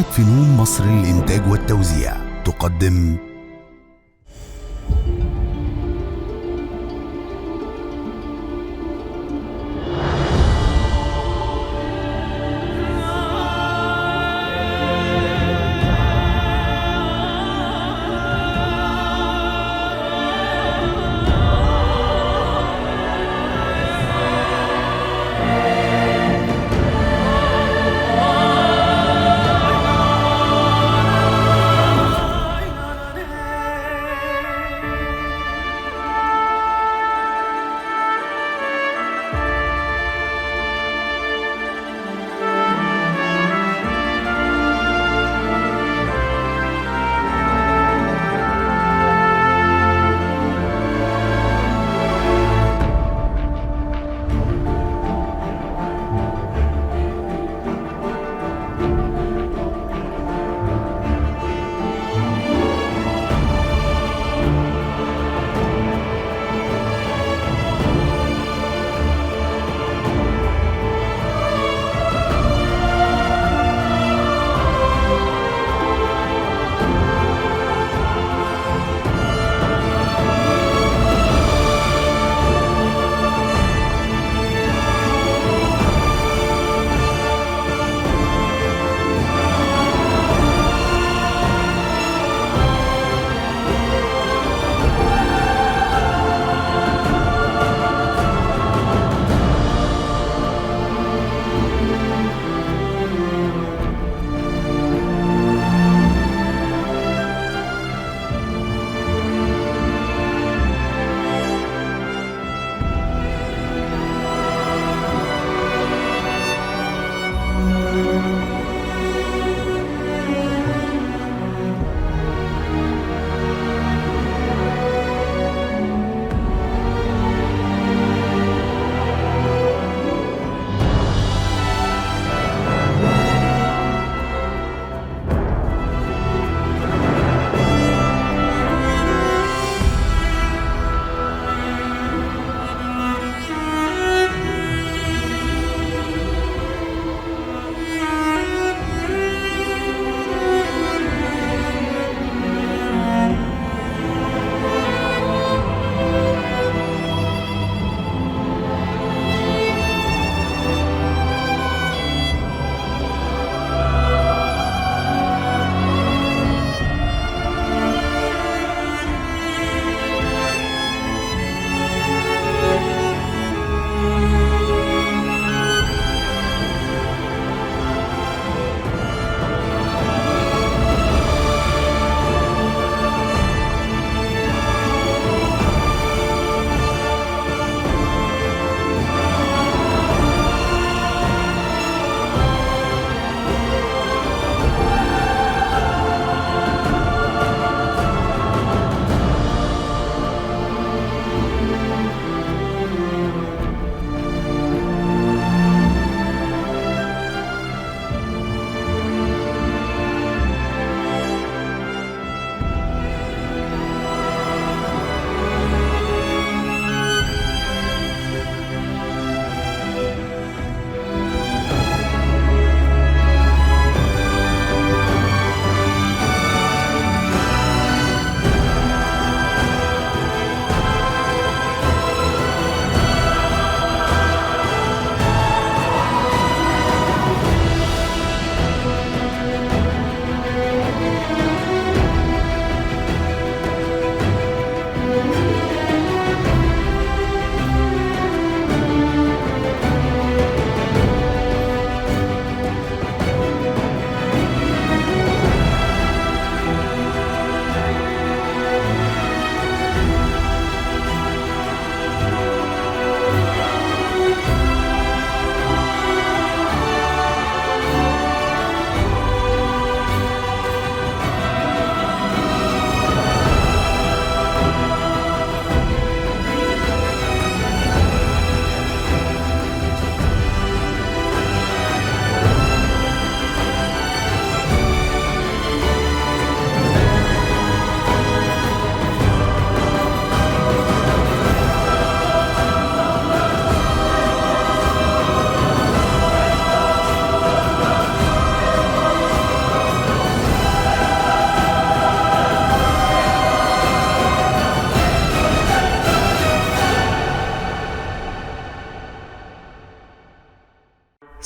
مجموعة فنون مصر للإنتاج والتوزيع تقدم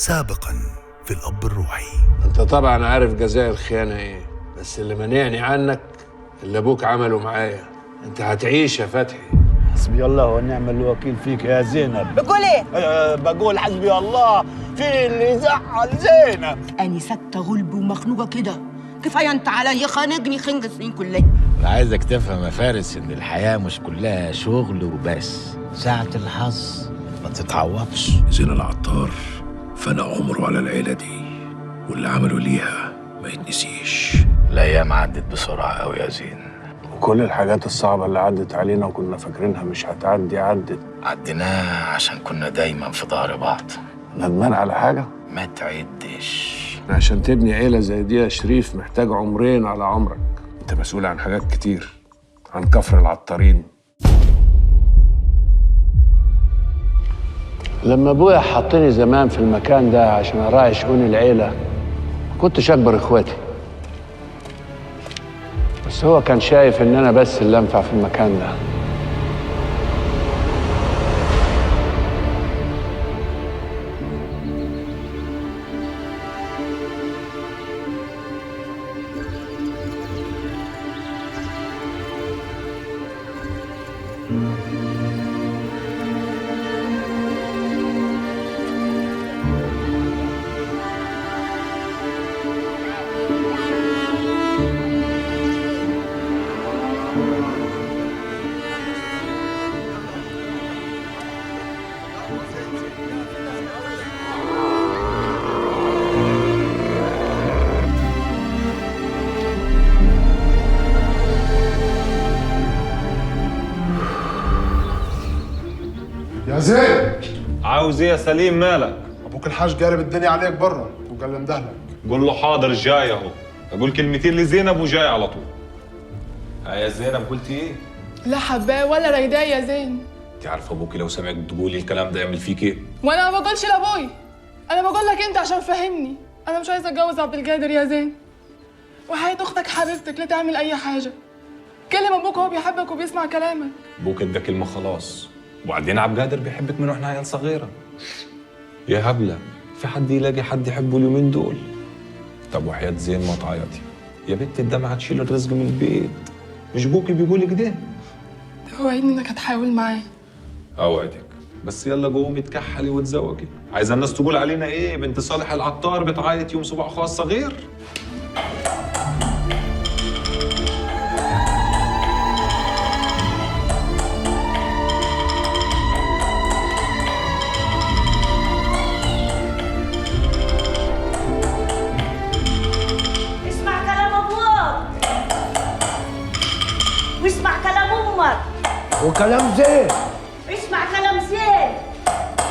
سابقا في الأب الروحي. انت طبعا عارف جزاء الخيانة ايه، بس اللي منعني عنك اللي ابوك عمله معايا. انت هتعيش يا فتحي. حسبي الله ونعم الوكيل فيك يا زينب. بقول ايه؟ بقول حسبي الله في اللي يزعل زينب. أنا ساكتة غلب ومخنوقة كده، كفاية انت عليا خانقني خنق السنين كلها. أنا عايزك تفهم يا فارس إن الحياة مش كلها شغل وبس، ساعة الحظ ما تتعوضش. زين العطار فنى عمره على العيلة دي، واللي عملوا ليها ما يتنسيش. الأيام عدت بسرعة أوي يا زين، وكل الحاجات الصعبة اللي عدت علينا وكنا فاكرينها مش هتعدي عدت. عديناها عشان كنا دايما في ظهر بعض. ندمان على حاجة؟ ما تعدش. عشان تبني عيلة زي دي يا شريف محتاج عمرين على عمرك. انت مسؤول عن حاجات كتير، عن كفر العطارين. لما ابويا حطني زمان في المكان ده عشان اراعي شؤون العيلة، ما كنتش اكبر اخواتي، بس هو كان شايف ان انا بس اللي انفع في المكان ده. يا زين، عاوز ايه يا سليم؟ مالك؟ ابوك الحاج قالب الدنيا عليك بره وقال لي اندهلك. قول له حاضر جاي اهو، اقول كلمتين لزينب وجاي على طول. ها يا زينب قلتي ايه؟ لا حباه ولا رايداه يا زين. انت عارفه ابوكي لو سمعك تقولي الكلام ده يعمل فيك ايه؟ وانا ما بقولش لابوي، انا بقول لك انت عشان فهمني. انا مش عايزه اتجوز عبد القادر يا زين، وحياة اختك حبيبتك لا تعمل اي حاجة. كلم ابوك، هو بيحبك وبيسمع كلامك. ابوك ادى كلمة خلاص، وبعدين عبد القادر بيحبك من واحنا عيال صغيرة. يا هبلة، في حد يلاقي حد يحبه اليومين دول؟ طب وحياة زين ما تعيطي يا بنت، الدمعة تشيل الرزق من البيت. مش بوكي بيقول كده؟ توعدني انك هتحاول معاه. اوعدك، بس يلا قومي اتكحلي وتزوجي. عايزه الناس تقول علينا ايه؟ بنت صالح العطار بتعيط يوم صباح اخوها الصغير. اسمع كلام ابوك واسمع كلام امك وكلام زين. اسمع كلام زين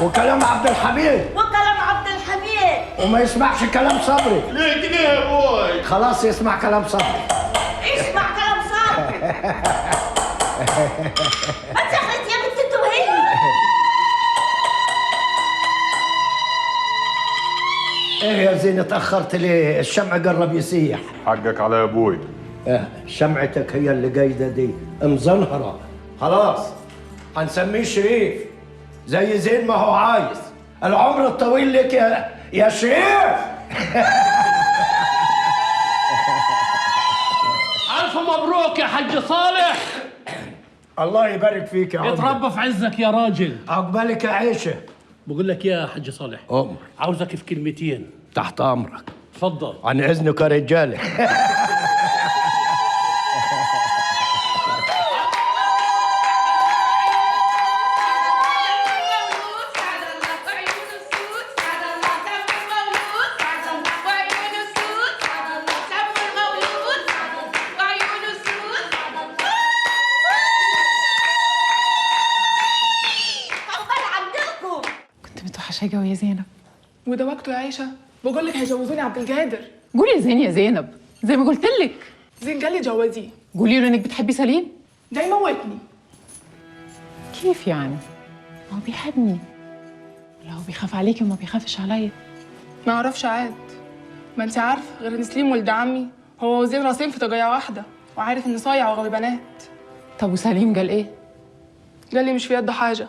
وكلام عبد الحميد وكلام عبد الحميد، وما يسمعش كلام صبري. ليه كده يا ابوي؟ خلاص يسمع كلام صبري. اسمع كلام صبري. ما تزغرت يا بنت انت وهي. ايه يا زين اتأخرت ليه؟ الشمع قرب يسيح. حقك على يا ابوي. شمعتك هي اللي قايدة دي مزنهرة. خلاص هنسميه شريف زي زين ما هو عايز. العمر الطويل لك يا شريف. ألف مبروك يا حاج صالح. الله يبارك فيك يا عمر. اتربى في عزك يا راجل. عقبالك يا عيشة. بقول لك يا حاج صالح، أمر. عاوزك في كلمتين. تحت أمرك. اتفضل. عن إذنك يا رجالة. حاجة ويا زينب. وده وقته يا عيشه؟ بقول لك هيجوزوني عبد القادر. قولي زين يا زينب زي ما قلت لك. زين قال لي جوزيه. قولي له انك بتحبي سليم. ده يموتني. كيف يعني؟ ما هو بيحبني، ولا هو بيخاف عليكي وما بيخافش عليا؟ ما اعرفش عاد، ما انت عارفه غير ان سليم ولد عمي هو وزين راسين في طاقية واحدة، وعارف ان صايع وغبي بنات. طب وسليم قال ايه؟ قال لي مش في يده حاجة،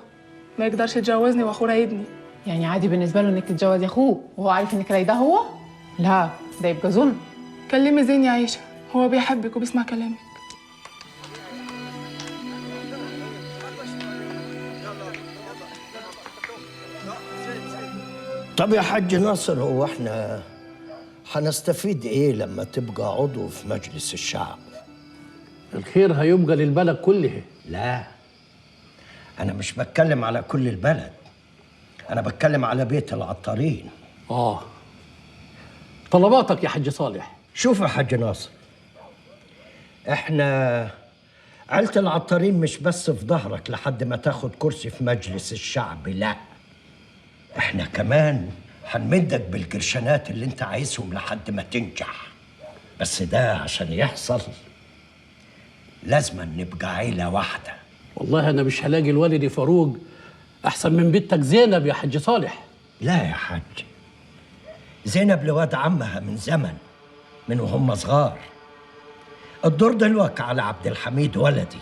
ما يقدرش يتجوزني واخوه رايدني. يعني عادي بالنسبة له انك تتجوزي اخوه وهو عارف انك رايده هو؟ لا ده يبقى ظلم. كلمي زين يا عيشه، هو بيحبك وبيسمع كلامك. طب يا حاج ناصر، هو احنا هنستفيد ايه لما تبقى عضو في مجلس الشعب؟ الخير هيبقى للبلد كلها. لا انا مش بتكلم على كل البلد، انا بتكلم على بيت العطارين. طلباتك يا حاج صالح. شوف يا حاج ناصر، احنا عيلة العطارين مش بس في ظهرك لحد ما تاخد كرسي في مجلس الشعب، لا احنا كمان هنمدك بالقرشانات اللي انت عايزهم لحد ما تنجح. بس ده عشان يحصل لازم نبقى عيلة واحدة. والله انا مش هلاقي الوالد فاروق احسن من بنتك زينب يا حاج صالح. لا يا حاج، زينب لواد عمها من زمن، من وهم صغار. الدور دلوقتي على عبد الحميد ولدي،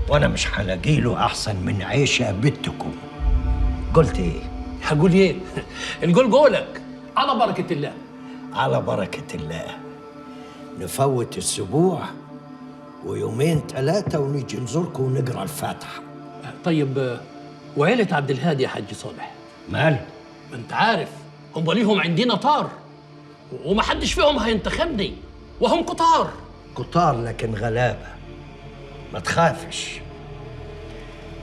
وانا مش هلاقي له احسن من عيشة بنتكم. قلت ايه؟ هقول ايه؟ الجول جولك، على بركة الله. على بركة الله. نفوت السبوع ويومين ثلاثة ونيجي نزوركم ونقرا الفاتحة. طيب وعيلة عبد الهادي يا حاج صالح؟ ماله؟ ما انت عارف هم ليهم عندنا طار، ومحدش فيهم هينتخبني، وهم كتار. كتار لكن غلابة، ما تخافش.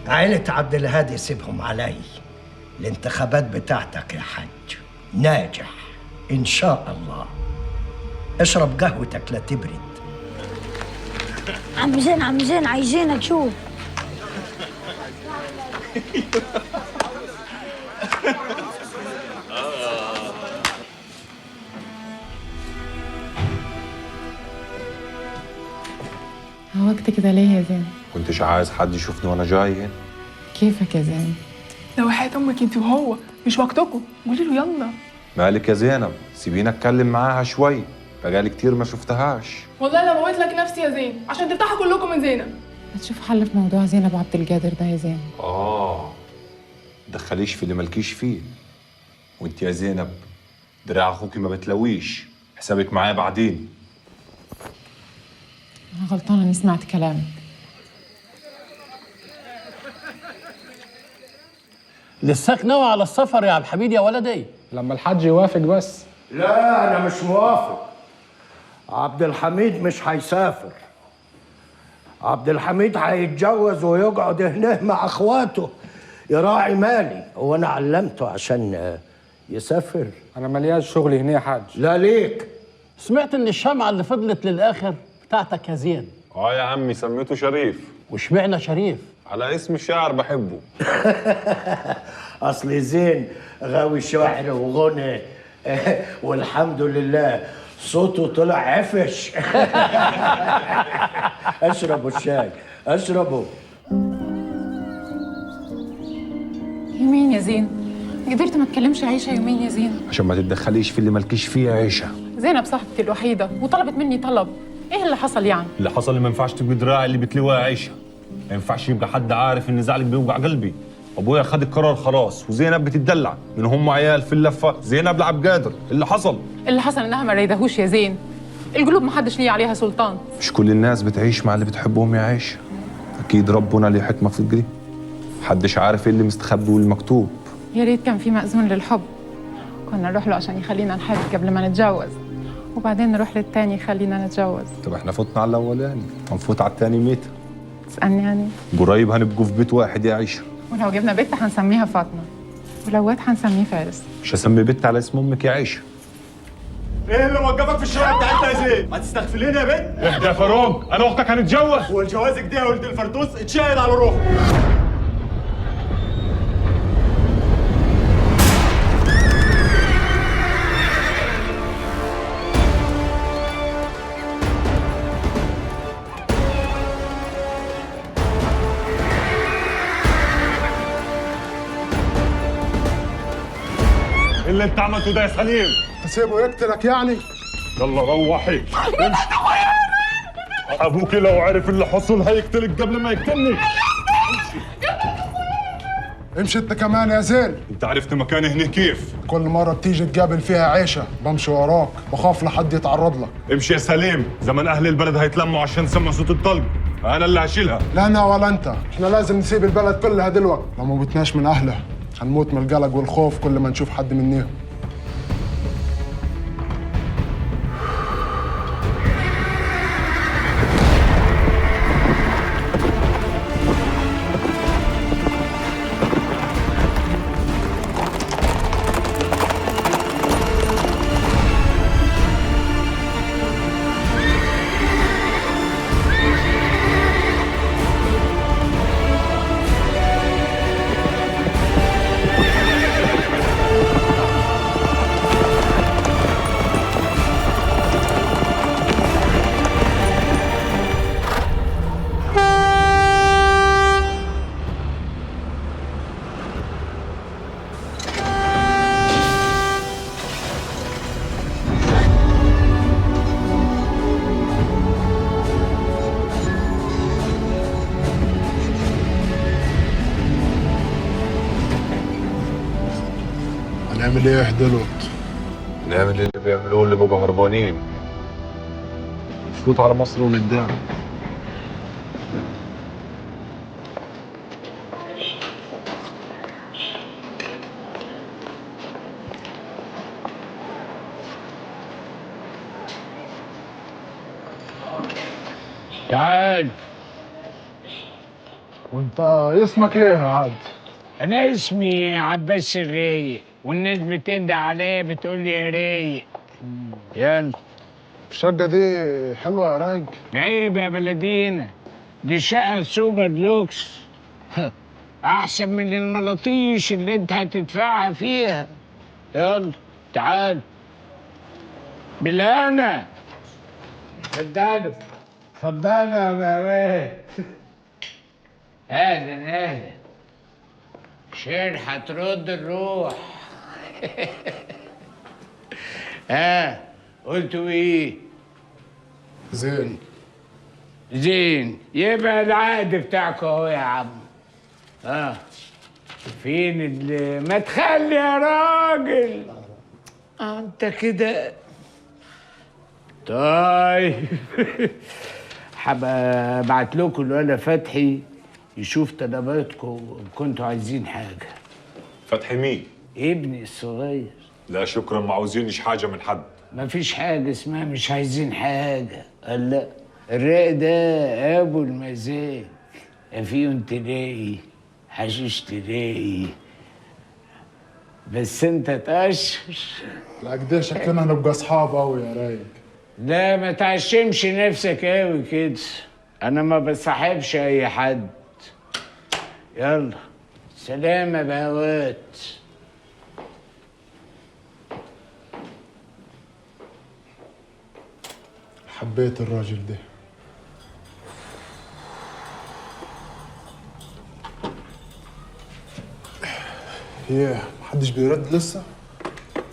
عيلة عبد الهادي سيبهم علي. الانتخابات بتاعتك يا حاج ناجح إن شاء الله. اشرب قهوتك لا تبرد. عم زين، عم زين عايزينك. شوف عوجت كده ليه يا زين؟ كنتش عايز حد يشوفني وانا جاي هنا. كيفك يا زين؟ لو حياة امك انت وهو مش وقتكم، قولي له يلا. مالك يا زينب؟ سيبيني اتكلم معاها شوي، بقالي كتير ما شفتهاش. والله انا موت لك نفسي يا زين عشان ترتاحوا كلكم من زينب. ما تشوف حل في موضوع زينب وعبد القادر ده يا زين. دخليش في اللي مالكيش فيه. وانت يا زينب دراع اخوكي ما بتلويش، حسابك معايا بعدين. انا غلطانة اني سمعت كلامك. لساك ناوي على السفر يا عبد الحميد يا ولدي؟ لما الحاج يوافق بس. لا انا مش موافق. عبد الحميد مش هيسافر. عبد الحميد هيتجوز ويقعد هنا مع اخواته يراعي مالي. هو انا علمته عشان يسافر؟ انا ملياش شغل هنا يا حاج. لا ليك. سمعت ان الشمعة اللي فضلت للاخر بتاعتك يا زين. يا عمي سميته شريف. وشمعنا شريف؟ على اسم الشاعر بحبه. اصل زين غاوي شعر وغنى والحمد لله صوته طلع عفش. اشربوا الشاي، اشربوا. يومين يا زين، قدرت ما تكلمش عيشه يومين يا زين. عشان ما تتدخليش في اللي مالكيش فيه يا عيشه. زينب صاحبتي الوحيدة وطلبت مني طلب، ايه اللي حصل يعني؟ اللي حصل اللي ما ينفعش تبقي دراعي اللي بتلويها يا عيشه. ما ينفعش يبقى حد عارف ان زعلك بيوجع قلبي. ابويا خد القرار خلاص، وزينب بتدلع من هم عيال في اللفة. زينب لعب قادر. اللي حصل؟ اللي حصل انها ما ريدهوش يا زين. القلوب ما حدش ليه عليها سلطان. مش كل الناس بتعيش مع اللي بتحبهم يا عيشه. اكيد ربنا ليه حكمه في الجري. محدش عارف ايه اللي مستخبي والمكتوب. يا ريت كان في مأذون للحب، كنا نروح له عشان يخلينا نحب قبل ما نتجوز، وبعدين نروح للتاني يخلينا نتجوز. طب احنا فتنا على الاولاني، هنفوت على التاني متى؟ تسألني يعني؟ قريب هنبقوا في بيت واحد يا عيشه. ولو جبنا بنت هنسميها فاطمة، ولو واد هنسميه فارس. مش هسمي بنت على اسم امك يا عيشه. ايه اللي وقفك في الشارع بتاعتنا يا زين؟ ما تستغفليني يا بنت؟ اهدى يا فاروق، انا واختك هنتجوز. والجوازك دي يا ولد الفردوس اتشاهد على روحه. اللي انت عملته ده يا سليم؟ تسيبه يقتلك يعني؟ يلا روحي. ابوك لو عرف اللي حصل هيقتلك قبل ما يقتلني. امشي انت كمان يا زين. انت عرفت مكاني هنا كيف؟ كل مرة بتيجي تقابل فيها عيشة بمشي وراك، بخاف لحد يتعرض لك. امشي يا سليم، زمان اهل البلد هيتلموا عشان سمعوا صوت الطلق، انا اللي هشيلها. لا انا ولا انت، احنا لازم نسيب البلد كلها دلوقتي، لو ما موتناش من اهلها هنموت من القلق والخوف كل ما نشوف حد منيهم. هنعمل ايه دلوقتي؟ نعمل اللي بيعملوه اللي بقوا هربانين، نفوت على مصر وندعم. تعال. وانت اسمك ايه يا عاد؟ انا اسمي عباس الرايق، والناس بتندى عليا بتقول لي يا رايق. يلا. الشقة دي حلوة يا رايق. عيب يا بلدينا، دي شقة super lux، أحسن من الملطيش اللي أنت هتدفعها فيها. يلا تعال. بالهنا. اتفضلوا اتفضلوا يا بواب. أهلا أهلا. شرحة ترد الروح. ها قلتوا ايه؟ زين زين، يبقى العقد بتاعكم اهو يا عم. فين اللي ما تخلي يا راجل؟ انت كده. طيب هبقى ابعت لكم الولا فتحي يشوف طلباتكم كنتوا عايزين حاجة. فتحي مين؟ ابني الصغير. لا شكرا، ما عاوزينش حاجة من حد. مفيش حاجة اسمها مش عايزين حاجة. قال لا، الراق ده ابو المزاج، فيهم تلاقي حشيش تلاقي، بس انت تقشر. لا كده شكلنا هنبقى اصحاب قوي يا رايق. لا ما تعشمش نفسك قوي كده، انا ما بصاحبش اي حد. يلا سلام يا بهوات. حبيت الراجل ده. ايه محدش بيرد لسه؟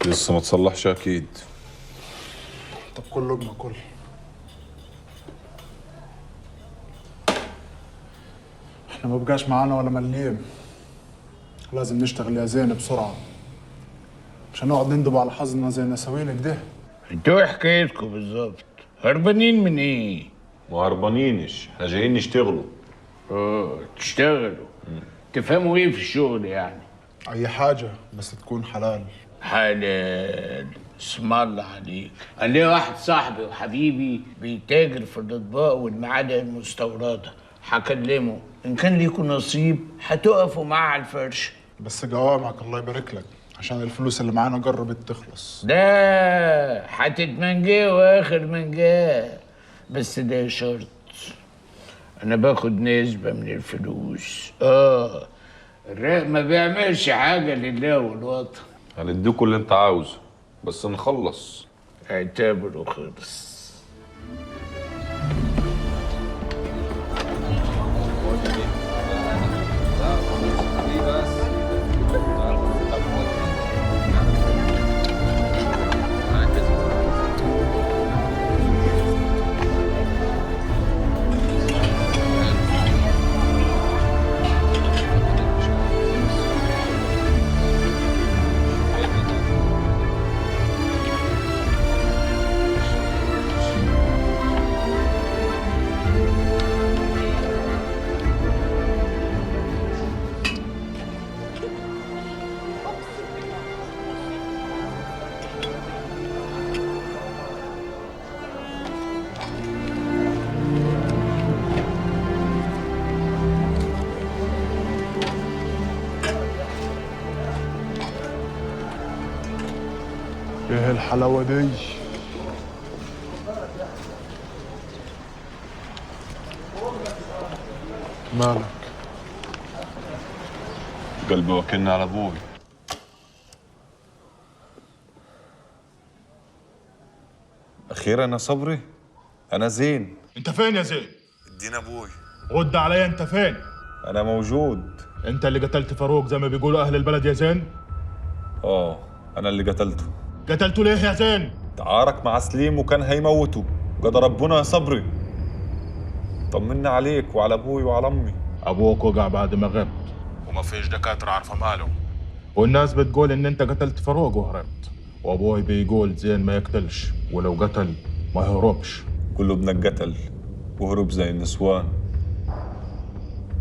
لسه ما تصلحش اكيد. طب كل لقمة كل. احنا ما بقاش معانا ولا مليم، لازم نشتغل يا زين بسرعة، مش هنقعد نندب على حظنا زي نساوينك ده. انتوا ايه حكايتكم بالظبط؟ هربانين من ايه؟ ما هربانينش، احنا جايين نشتغلوا. تشتغلوا؟ تفهموا ايه في الشغل يعني؟ اي حاجة بس تكون حلال. حلال، اسم الله عليك. قال لي واحد صاحبي وحبيبي بيتاجر في الاطباق والمعادن المستورده، هكلمه ان كان ليكوا نصيب هتقفوا معاه على الفرش. بس جوامعك الله يبارك لك، عشان الفلوس اللي معانا جربت تخلص. ده هتتمنجيه واخر منجاه، بس ده شرط، انا باخد نسبة من الفلوس. الراق ما بيعملش حاجة لله والوطن. هنديكوا اللي انت عاوزه بس نخلص. اعتبره خلص. الحلاوة دي؟ مالك؟ قلبي وكلنا على ابوي. اخيرا يا صبري، انا زين. انت فين يا زين؟ ادينا ابوي. رد عليا، انت فين؟ انا موجود. انت اللي قتلت فاروق زي ما بيقولوا اهل البلد يا زين؟ اه انا اللي قتلته. قتلته ليه يا زين؟ تعارك مع سليم وكان هيموته، قدر ربنا يا صبري. طمنا عليك وعلى ابوي وعلى امي. ابوك وقع بعد ما غبت وما فيش دكاترة عارفه ماله، والناس بتقول ان انت قتلت فاروق وهربت، وابوي بيقول زين ما يقتلش، ولو قتل ما يهربش. كله ابنك قتل وهرب زي النسوان.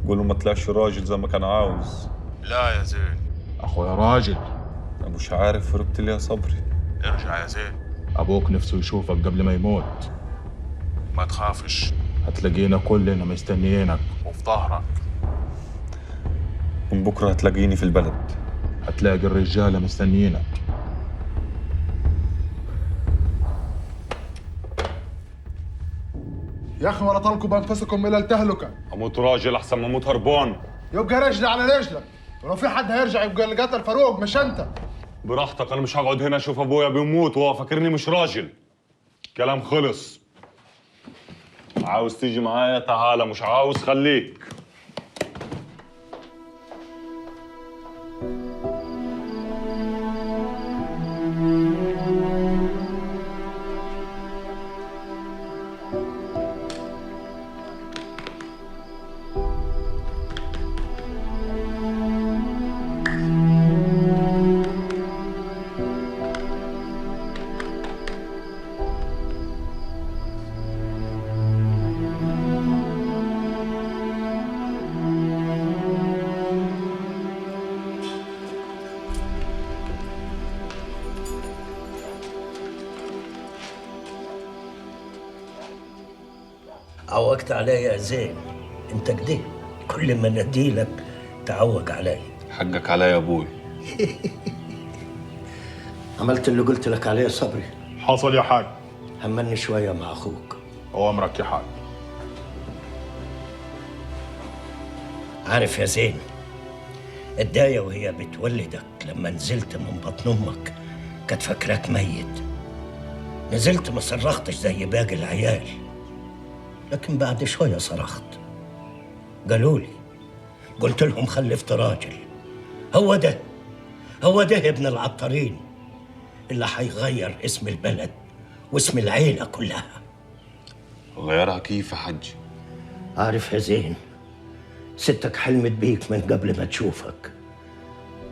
قولوا ما طلعش راجل زي ما كان عاوز. لا يا زين، اخويا راجل. انا مش عارف هربت ليه يا صبري. ارجع يا زين، ابوك نفسه يشوفك قبل ما يموت. ما تخافش، هتلاقينا كلنا مستنيينك وفي ظهرك. من بكره هتلاقيني في البلد، هتلاقي الرجالة مستنيينك. يا اخي ولا تلقوا بانفسكم الى التهلكة. اموت راجل احسن ما اموت هربان. يبقى رجل على رجلك، ولو في حد هيرجع يبقى اللي قتل فاروق مش انت. براحتك، انا مش هقعد هنا اشوف ابويا بيموت وهو فاكرني مش راجل. كلام خلص. عاوز تيجي معايا تعالى، مش عاوز خليك. عوجت عليا يا زين، انت كده كل ما نديلك تعوج عليا. حقك عليا يا ابوي. عملت اللي قلت لك عليه يا صبري؟ حصل يا حاج. همني شوية مع اخوك. اوامرك يا حاج. عارف يا زين، الداية وهي بتولدك لما نزلت من بطن امك كانت فاكراك ميت. نزلت ما صرختش زي باقي العيال، لكن بعد شوية صرخت. قالوا لي، قلت لهم خلفت راجل. هو ده، هو ده ابن العطارين اللي هيغير اسم البلد واسم العيلة كلها. غيرها كيف يا حجي؟ عارف يا زين، ستك حلمت بيك من قبل ما تشوفك.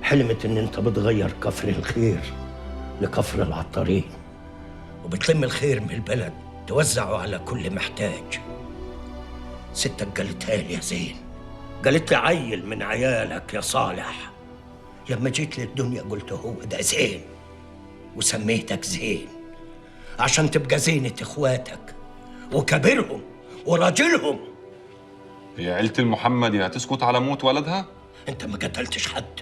حلمت ان انت بتغير كفر الخير لكفر العطارين، وبتلم الخير من البلد توزعه على كل محتاج. ستك قالتها لي يا زين، قالت لي عيل من عيالك يا صالح. لما جيت للدنيا قلت هو ده زين، وسميتك زين عشان تبقى زينة اخواتك وكبيرهم وراجلهم. هي عيلة المحمدي هتسكت على موت ولدها؟ انت ما قتلتش حد،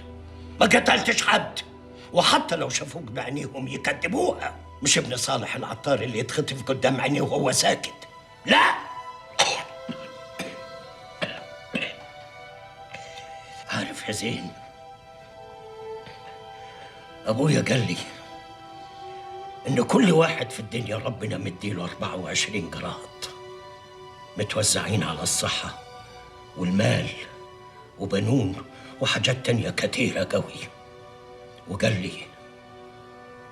ما قتلتش حد، وحتى لو شافوك بعينيهم يكذبوها. مش ابن صالح العطار اللي يتخطف قدام عينيه وهو ساكت، لا. عارف يا زين، أبويا قال لي إن كل واحد في الدنيا ربنا مديله 24 جراد متوزعين على الصحة والمال وبنون وحاجات تانية كتيرة قوي. وقال لي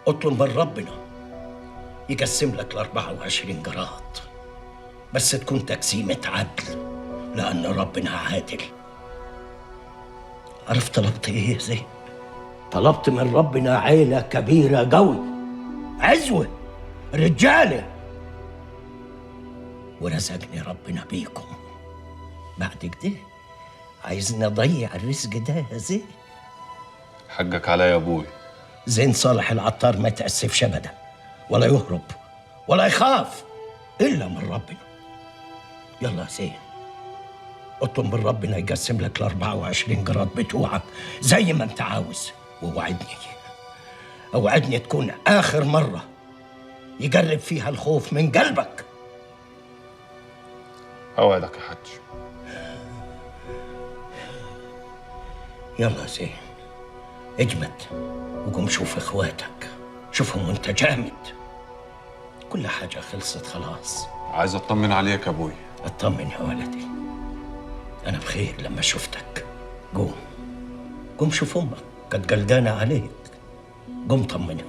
اطلب من ربنا يقسم لك ال 24 جراد، بس تكون تقسيمة عدل، لأن ربنا عادل. عرفت طلبت إيه يا زين؟ طلبت من ربنا عيلة كبيرة قوي، عزوة، رجالة، ورزقني ربنا بيكم. بعد كده عايزني أضيع الرزق ده يا زين؟ حقك عليا يا أبوي. زين صالح العطار ما يتأسفش أبدا، ولا يهرب ولا يخاف إلا من ربنا. يلا يا زين، اطلب من ربنا يقسم لك ال 24 جراد بتوعك زي ما انت عاوز، ووعدني، اوعدني تكون آخر مرة يقرب فيها الخوف من قلبك. اوعدك يا حاج. يلا زين، اجمد وقوم شوف اخواتك، شوفهم وانت جامد. كل حاجة خلصت خلاص. عايز اطمن عليك يا ابوي. اطمن يا ولدي، انا بخير لما شفتك. قوم قوم شوف امك، كانت قلقانة عليك. قوم طمنها.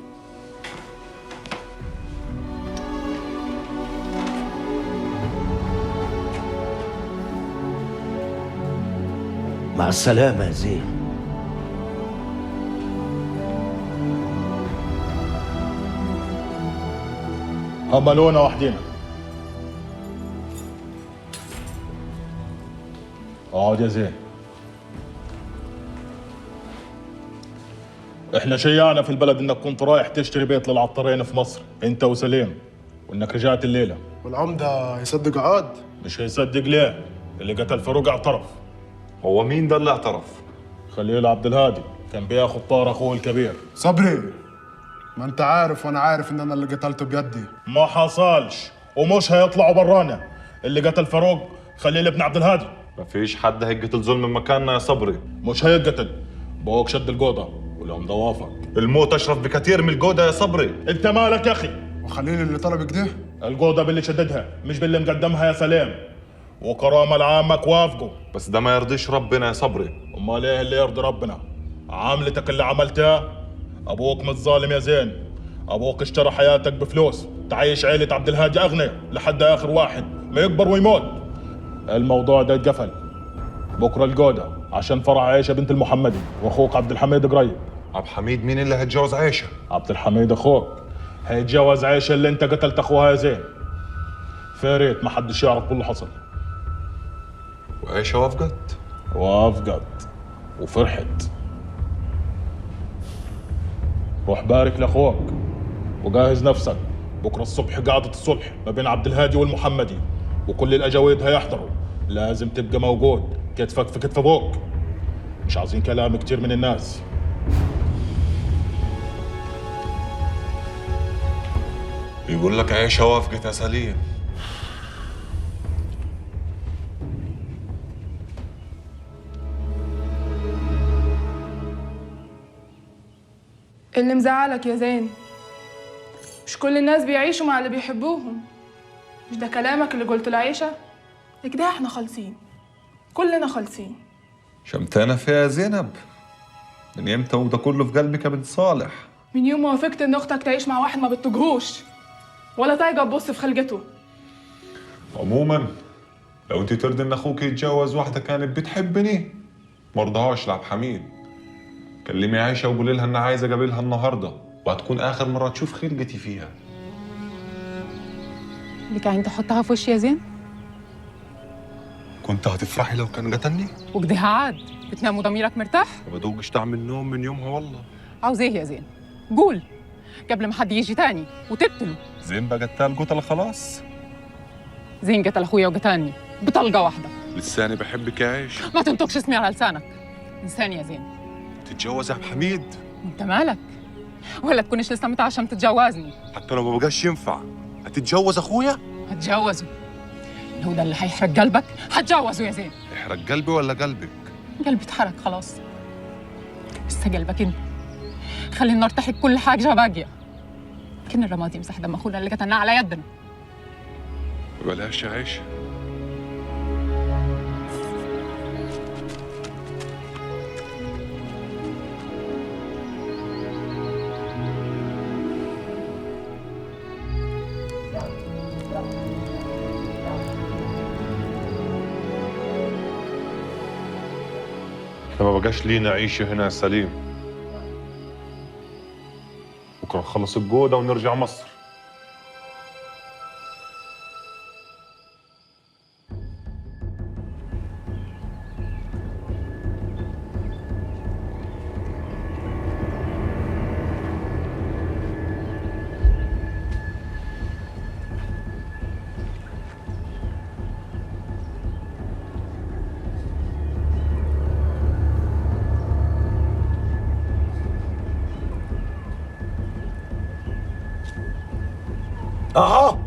مع السلامة يا زين. هملونا وحدينا. اقعد يا زين. احنا شيعنا في البلد انك كنت رايح تشتري بيت للعطارين في مصر انت وسليم، وانك رجعت الليلة. والعمده يصدق عاد؟ مش هيصدق ليه؟ اللي قتل فاروق اعترف. هو مين ده اللي اعترف؟ خليل عبد الهادي، كان بياخد طار اخوه الكبير. صبري، ما انت عارف وانا عارف ان انا اللي قتلته بيدي. ما حصلش ومش هيطلعوا برانا. اللي قتل فاروق خليل ابن عبد الهادي. مفيش حد هيقتل ظلم مكاننا يا صبري. مش هيتقتل، بوك شد الجوده والعمده وافق. الموت اشرف بكثير من الجودة يا صبري. انت مالك يا اخي؟ وخليل اللي طلب كده؟ الجودة باللي شددها مش باللي مقدمها يا سلام. وكرامة لعمك وافقوا. بس ده ما يرضيش ربنا يا صبري. امال ايه اللي يرضي ربنا؟ عملتك اللي عملتها. ابوك مش ظالم يا زين. ابوك اشترى حياتك بفلوس تعيش عيلة عبد الهادي اغنياء لحد اخر واحد ما يكبر ويموت. الموضوع ده اتقفل. بكره الجودة عشان فرع عيشة بنت المحمدي واخوك عبد الحميد قريب. عبد الحميد مين اللي هيتجوز عيشة؟ عبد الحميد اخوك هيتجوز عيشة اللي انت قتلت اخوها يا زين. فياريت ما حدش يعرف كل اللي حصل. وعيشة وافقت؟ وافقت وفرحت. روح بارك لاخوك وجهز نفسك. بكره الصبح قعدة الصلح ما بين عبد الهادي والمحمدي، وكل الاجاويد هيحضروا. لازم تبقى موجود، كتفك في كتف ابوك. مش عايزين كلام كتير من الناس. بيقول لك عيشة وافقت يا سليم. اللي مزعلك يا زين، مش كل الناس بيعيشوا مع اللي بيحبوهم. مش ده كلامك اللي قلته لعيشة؟ كده احنا خالصين، كلنا خالصين. شمتانة فيها يا زينب؟ من امتى وده كله في قلبك يا بنت صالح؟ من يوم ما وافقت ان اختك تعيش مع واحد ما بتطجهوش ولا طايقة تبص في خلقته. عموما لو انت ترضي ان اخوك يتجوز واحدة كانت بتحبني، مرضهاش لعبد الحميد. كلمي عايشه وقولي لها ان عايزه اقابلها النهارده، وهتكون اخر مرة تشوف خلقتي فيها. لك عين تحطها في وشي يا زين؟ كنت هتفرحي لو كان قتلني؟ وكده عاد بتنام وضميرك مرتاح؟ ما بدوقش طعم النوم من يومها والله. عاوز ايه يا زين؟ قول قبل ما حد يجي تاني وتقتله. زين بقى قتال قتله خلاص. زين قتل اخويا وقتلني بطلقه واحدة. لساني بحبك يا عيشه. ما تنطقش اسمي على لسانك. انسان يا زين. تتجوز يا عبد الحميد؟ انت مالك؟ ولا تكونش لسه متعشم تتجوزني؟ حتى لو ما بقاش ينفع هتتجوز اخويا؟ هتجوزه. لو ده اللي هيحرق قلبك هتجوزه يا زين. يحرق قلبي ولا قلبك؟ قلبي اتحرق خلاص. لسه قلبك انت. خلي النار تحرق كل حاجة باقية. كن الرماد يمسح دم اخونا اللي قتلناه على يدنا. بلاش يا عيشه. احنا ما بقاش لينا عيشة هنا يا سليم. بكره نخلص الجودة ونرجع مصر. اهو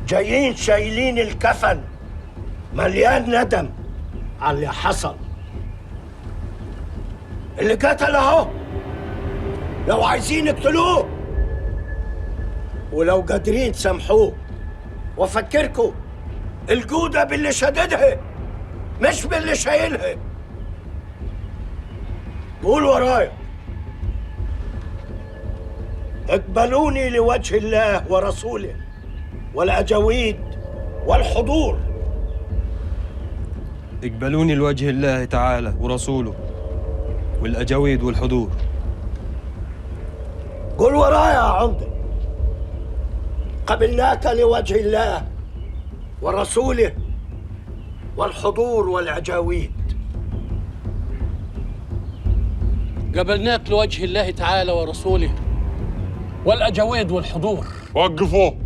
جايين شايلين الكفن مليان ندم على اللي حصل. اللي قتل اهو، لو عايزين اقتلوه، ولو قادرين سامحوه. وافكركم الجودة باللي شددها مش باللي شايلها. قول ورايا: اقبلوني لوجه الله ورسوله والأجاويد والحضور. اقبلوني لوجه الله تعالى ورسوله والأجاويد والحضور. قول ورايا يا عمدة: قبلناك لوجه الله ورسوله والحضور والأجاويد. قبلناك لوجه الله تعالى ورسوله والأجاويد والحضور. وقفوا.